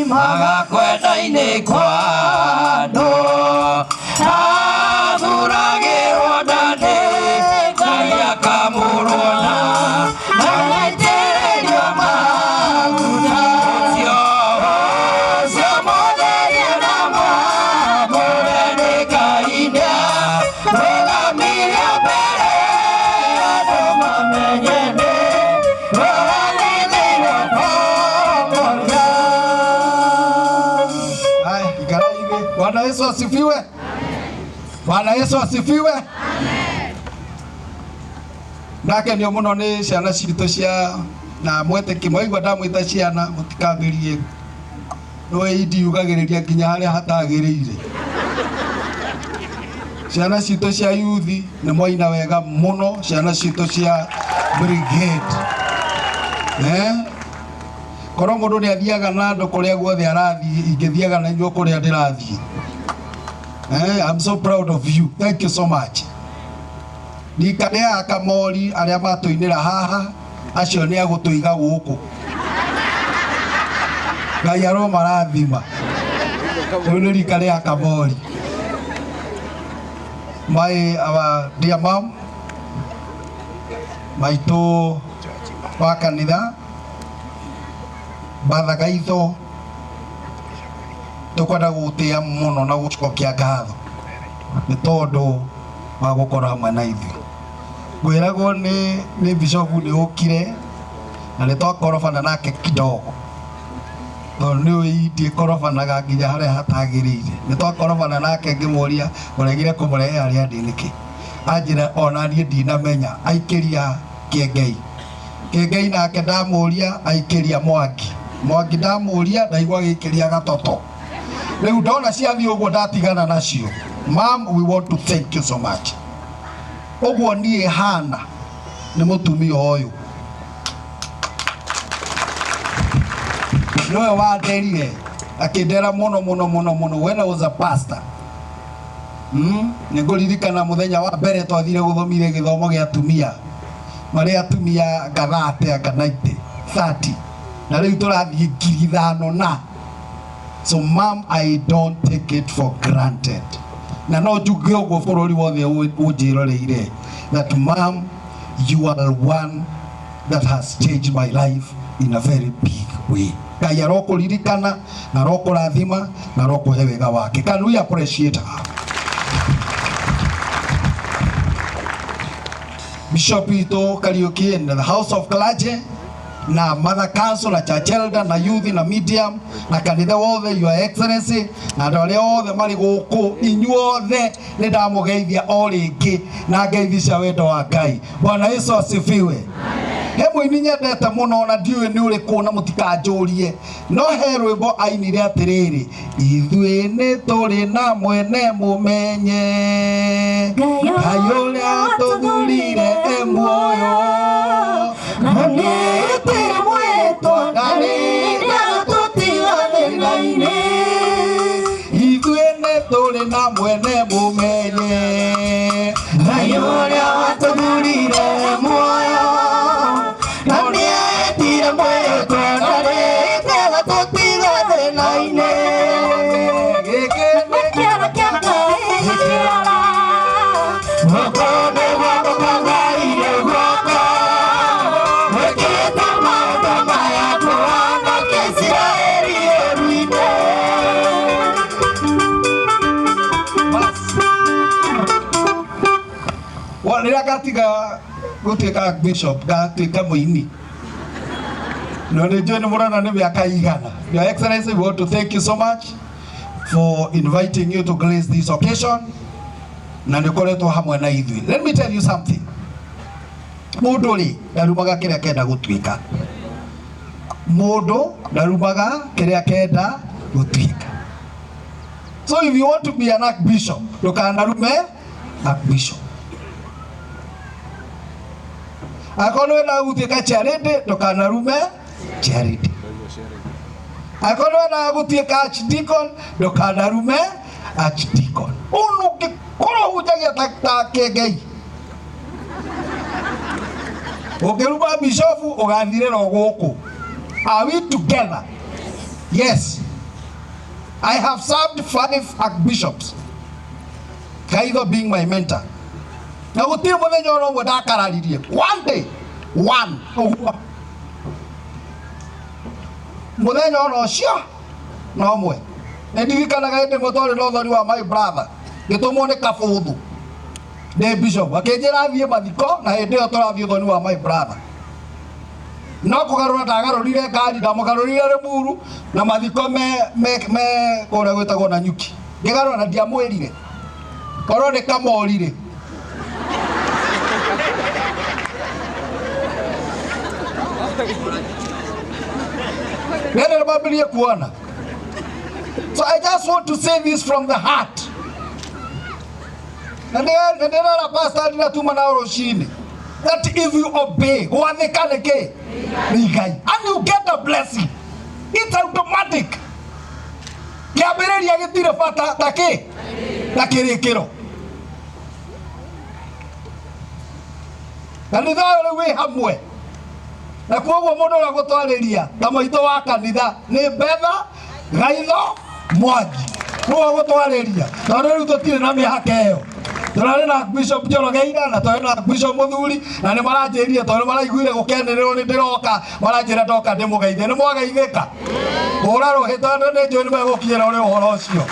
Magakwenda-inĩ kwa andũ athuragĩrwo nda nĩ Ngai akamũrwo na agaitĩrĩrio maguta ũcio ũcio mũtherie na mwamũre nĩ Ngai nĩarũgamirio mbere andũ mamenye nĩ rũranĩrĩirwo pamoja. Haya, ikarai hivi. Bwana Yesu asifiwe. Bwana Yesu asifiwe. Ndakenio muno ni ciana citũ cia na mwetĩki mwaigua ndamwĩta ciana mũtikambĩrie nĩ indiugagĩrĩria nginya harĩa hatagĩrĩire. Ciana citũ cia yuthi nĩ mwaina wega mũno, ciana citũ cia brigade. Eh? Korwo mũndũ nĩ athiaga na andũ kũrĩa guothe arathiĩ, ingĩthiaga na inyuĩ kũrĩa ndĩrathiĩ. Eh, I'm so proud of you. Thank you so much. Rika rĩa akamori arĩa matũinĩra haha, acio nĩ agũtũiga gũkũ. Ngai aromarathima. Rĩu nĩ rika rĩa akamori. My our dear mom, maitũ wa kanitha, Martha Gaitho, tũkwenda gũgũtĩa mũno na gũcokia ngatho nĩ tondũ wa gũkorwo hamwe na ithuĩ. Ngwĩragwo nĩ bishop nĩ ũkire na nĩ twakorobana nake kidogo tondũ nĩ ũĩ ndikorobanaga nginya harĩa hatagĩrĩire. Nĩ twakorobana nake ngĩmũria ũregire kũmũrehe harĩa ndĩ nĩkĩ, anjĩra ona niĩ ndinamenya, aikĩria Kĩengei. Kĩengei nake ndamũria aikĩria Mwangi, Mwangi ndamũria ndaigua agĩikĩria Gatoto. Rĩu ndona ciathiĩ ũguo ndatigana nacio. Mom, we want to thank you so much. Ũguo niĩ hana nĩ mũtumia ũyũ nĩwe wanderire akĩndera mũno mũno mũno mũno when I was a pastor. Nĩ ngũririkana mũthenya wa mbere twathire gũthomithia gĩthomo gĩa atumia marĩ atumia ngathate anga 90 30 na rĩu tũrathiĩ 5,000 na so mom, I don't take it for granted na no njuge ũguo bũrũri wothe ũnjĩroreire that mom, you are one that has changed my life in a very big way. Ngai arokũririkana na arokũrathima na arokũhe wega wake. Can we appreciate her? Bishop witũ Kariuki and the House of Clergy na Mother Council na Church Elder na Youth na Medium na kanitha wothe, Your Excellency, na andũ arĩa othe marĩ gũkũ, inyuothe nĩ ndamũgeithia o rĩngĩ na ngeithi cia wendo wa Ngai. Bwana Yesu asifiwe. He mũini nyendete mũno na ndiũĩ nĩ ũrĩkũ na mũtikanjũrie, no he rwĩmbo ainire atĩrĩrĩ, ithuĩ nĩ tũrĩ na mwene mũmenye, Ngai ũrĩa tũthurire e muoyo, na nĩetĩre mwĩtwa ndarĩ ndatũtiga thĩna-inĩ. Ithuĩ nĩ tũrĩ na mwene mũmenye, Ngai ũrĩa watũthurire muoyo, na nĩetire mwĩtwa ndarĩ ndatũtiga thĩna-inĩ. Gĩkĩ nĩ Kĩara kĩa Ngai kĩara. Guoko nĩ guoko kwa Ngai nĩ guoko gwĩkĩte maũndũ maya kũhonokia Isiraeli ũru-inĩ. Bas. Rĩrĩa ngatiga gũtuĩka bishop ngatuĩka mũini no nĩ njũĩ nĩ mũrona nĩ mĩaka igana. Your Excellency, we want to thank you so much for inviting you to grace this occasion na nĩ ũkoretwo hamwe na ithuĩ. Let me tell you something. Mũndũ rĩ ndarumaga kĩrĩa kenda gũtuĩka. Mũndũ ndarumaga kĩrĩa kenda gũtuĩka. So if you want to be an archbishop, ndũkanarume archbishop. Akorwo nĩ wendaga gũtuĩka charity, ndũkanarume charity. Akorwo nĩ wendaga gũtuĩka archdeacon, ndũkanarume archdeacon. Ũndũ ũngĩkorwo hunjagia ta Kĩengei, ũngĩruma bishofu ũgathirĩra o gũkũ. Are we together? Yes. I have served five archbishops, Kaitho being my mentor, na gũtirĩ mũthenya ona ũmwe ndakararirie. One day, one ũguo mũthenya ona ũcio na ũmwe. Nĩ ndirikanaga hĩndĩ ĩmwe twarĩ na ũthoni wa my brother, ngĩtũmwo nĩ kabũthũ ndĩ bishop, akĩnjĩra thiĩ mathiko, na hĩndĩ ĩyo tũrathiĩ ũthoni wa my brother, no kũgarũra ndagarũrire ngari, ndamũgarũrire Rĩmuru na mathiko me kũrĩa gwĩtagwo na nyuki, ngĩgarũra na ndiamwĩrire korwo nĩ kamorire. Nenda mambĩrĩrie kuona. So I just want to say this from the heart. Na ndĩrera pastor ndĩratuma nao rũcinĩ that if you obey, gwathĩka nĩ kĩ? Nĩ Ngai, and you get a blessing. It's automatic. Kĩambĩrĩria gĩtirĩ bata ta kĩ ta kĩrĩkĩro. Kanitha ũyũ rĩu wĩ hamwe, na koguo mũndũ ũrĩa gũtwarĩria ta maitũ wa kanitha nĩ Betha Gaitho Mwangi, nĩwe gũtwarĩria, tondũ rĩu tũtirĩ na mĩhaka ĩyo. Tũrarĩ na Bishop Njoroge ira na twarĩ na Bishop Mũthuri, na nĩ maranjĩrire tondũ maraiguire gũkenĩrĩrwo nĩ ndĩroka, maranjĩra ndoka ndĩmũgeithie. Nĩ mwageithĩka? Hũra rũhĩ, tondũ nĩ njũĩ nĩ megũkinyĩra ũrĩ ũhoro ũcio.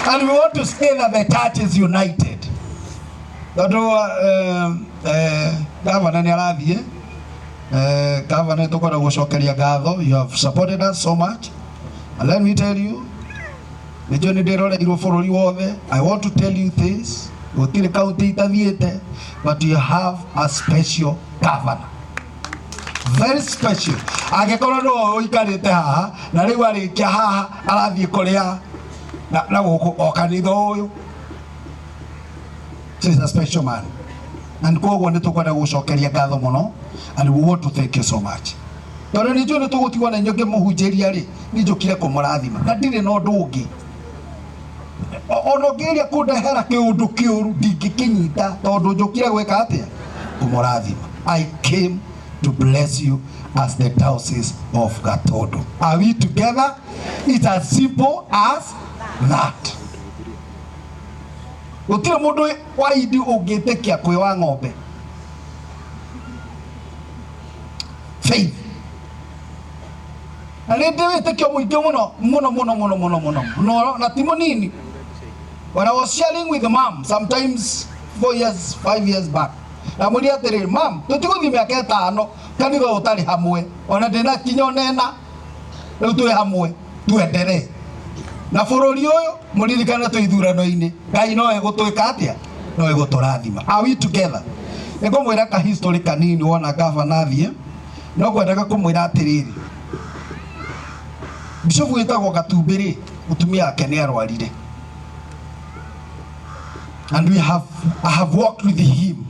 And we want to say that the church is united, tondũ gavana nĩ arathiĩ. Gavana, tũkwenda gũcokeria ngatho. You have supported us so much, and let me tell you, nĩnjũĩ nĩ ndĩroreirwo bũrũri wothe. I want to tell you this, gũtirĩ kaunti itathiĩte, but you have a special governor, very special. Angĩkorwo nĩwe ũikarĩte haha na rĩu arĩkia haha arathiĩ kũrĩa na gũkũ o kanitha ũyũ. So he's a special man, and koguo nĩ tũkwenda gũcokeria ngatho mũno, and we want to thank you so much, tondũ nĩ njũĩ nĩ tũgũtigwo na inyuĩ. Ngĩmũhunjĩria rĩ, nĩ njũkire kũmũrathima na ndirĩ na ũndũ ũngĩ. Ona ũngĩgeria kũndehera kĩũndũ kĩũru, ndingĩkĩnyita, tondũ njũkire gwĩka atĩa? Kũmũrathima. I came to bless you as the Diocese of Gatundu. Are we together? It's as simple as that. Gũtirĩ mũndũ wa indi ũngĩtĩkia kwĩ wa ng'ombe. Faith, na nĩ ndĩ wĩtĩkio mũingĩ mũno mũno mũno mũno mũno mũno mũno, na ti mũnini. When I was sharing with mom sometimes 4 years, 5 years back, ndamwĩrire atĩrĩrĩ, "Mam, tũtigũthiĩ mĩaka 5 kanitha ũyũ ũtarĩ hamwe, ona ndĩna kinya onena rĩu twĩ hamwe, tuendelee na bũrũri ũyũ. Mũririkane twĩ ithurano-inĩ, Ngai no egũtwĩka atĩa? No egũtũrathima." Are we together? Nĩ ngũmwĩra ka history kanini. Wona gavana athiĩ, no ngwendaga kũmwĩra atĩrĩrĩ, bishop wĩtagwo Gatumbĩ rĩ, mũtumia wake nĩ arwarire, and we have I have worked with him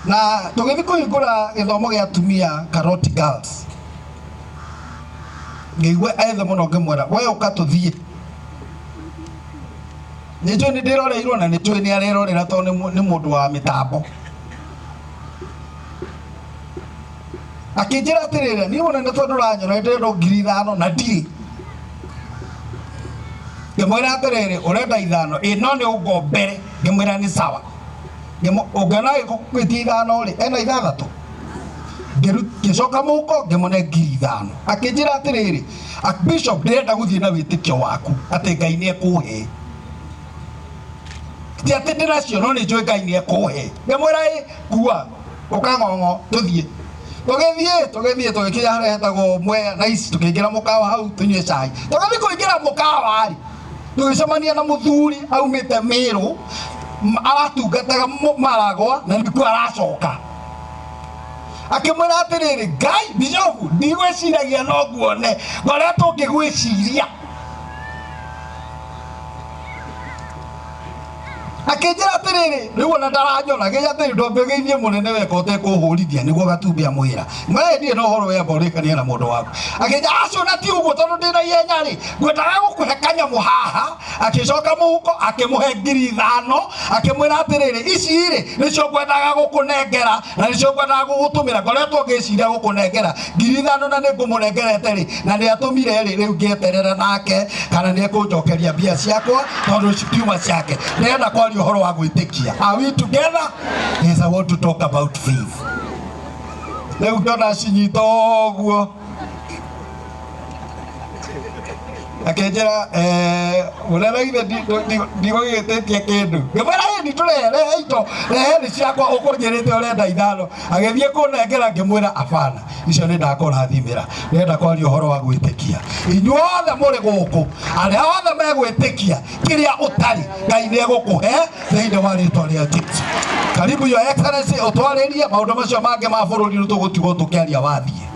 na tũgĩthiĩ kũhingũra gĩthomo gĩa atumia, Karoti Girls. Ngĩigua ethe mũno, ngĩmwĩra, "We ũka tũthiĩ." Nĩ njũĩ nĩ ndĩroreirwo na nĩ njũĩ nĩ arerorera, tondũ nĩ mũndũ wa mĩtambo. Akĩnjĩra atĩrĩrĩ, "Niĩ mũnene, tondũ ũranyona ndĩrenda 5,000 na ndirĩ." Ngĩmwĩra atĩrĩrĩ, "Ũrenda 5? Ĩ, no nĩ ũngombere." Ngĩmwĩra nĩ sawa. Ũngĩona agĩgwĩtia 5 rĩ, ena 6. Ngĩcoka mũhuko, ngĩmũne 5,000. Akĩnjĩra atĩrĩrĩ, "Bishop, ndĩrenda gũthiĩ na wĩtĩkio waku atĩ Ngai nĩ ekũhe. Ti atĩ ndĩnacio, no nĩ njũĩ Ngai nĩ ekũhe." Ngĩmwĩra, "Ĩ, kua ũkang'ong'o tũthiĩ." Tũgĩthiĩ tũgĩkinya harĩa hetagwo Mwea na ici, tũkĩingĩra mũkawa hau tũnyue cai. Tũgĩthiĩ kũingĩra mũkawa rĩ, tũgĩcemania na mũthuri aumĩte Mĩrũ, aratungataga Maragwa na nĩkuo aracoka. Akĩmwĩra atĩrĩrĩ, "Ngai, bishofu, ndigwĩciragia no nguone ngoretwo ngĩgwĩciria." Akĩnjĩra atĩrĩrĩ, rĩu ona ndaranyona, gĩja atĩrĩ, ndwambĩgĩirie mũnene weka ũtekũhũrithia nĩguo gatumbĩ amwĩra. Mwĩra niĩ no ũhoro wemba ũrĩkanie na mũndũ waku. Akĩnjĩra acio na ti ũguo tondũ ndĩna ihenya rĩ, ngwendaga gũkũhe kanyamũ haha. Akĩcoka mũhuko akĩmũhe 5,000 akĩmwĩra atĩrĩrĩ, ici rĩ nĩcio ngwendaga gũkũnengera na nĩcio ngwendaga gũgũtũmĩra, ngoretwo ngĩciria gũkũnengera 5,000 na nĩ ngũmũnengerete rĩ, na nĩ atũmire rĩ, rĩu ngĩeterera nake kana nĩ ekũnjokeria mbia ciakwa tondũ citiuma ciake. Ndĩrenda kwaria ũhoro wa gwĩtĩkia. Are we together? Yes, I want to talk about faith. Rĩu ngĩona cinyita ũguo akĩnjĩra mũnene ithe ndigũgĩtĩtie kĩndũ, ngĩmwĩra ĩni tũrehe rehe ito rehe nĩ ciakwa ũkũnjĩrĩte ũrenda 5. Agĩthiĩ kũnengera ngĩmwĩra abana icio nĩ ndakũrathimĩra. Ndĩrenda kwaria ũhoro wa gwĩtĩkia. Inyuothe mũrĩ gũkũ, arĩa othe megwĩtĩkia kĩrĩa ũtarĩ Ngai nĩ egũkũhe thĩinĩ wa rĩtwa rĩa Jesu. Karibu Your Excellency, ũtwarĩrie maũndũ macio mangĩ ma bũrũri nĩ tũgũtigwo tũkĩaria wathiĩ.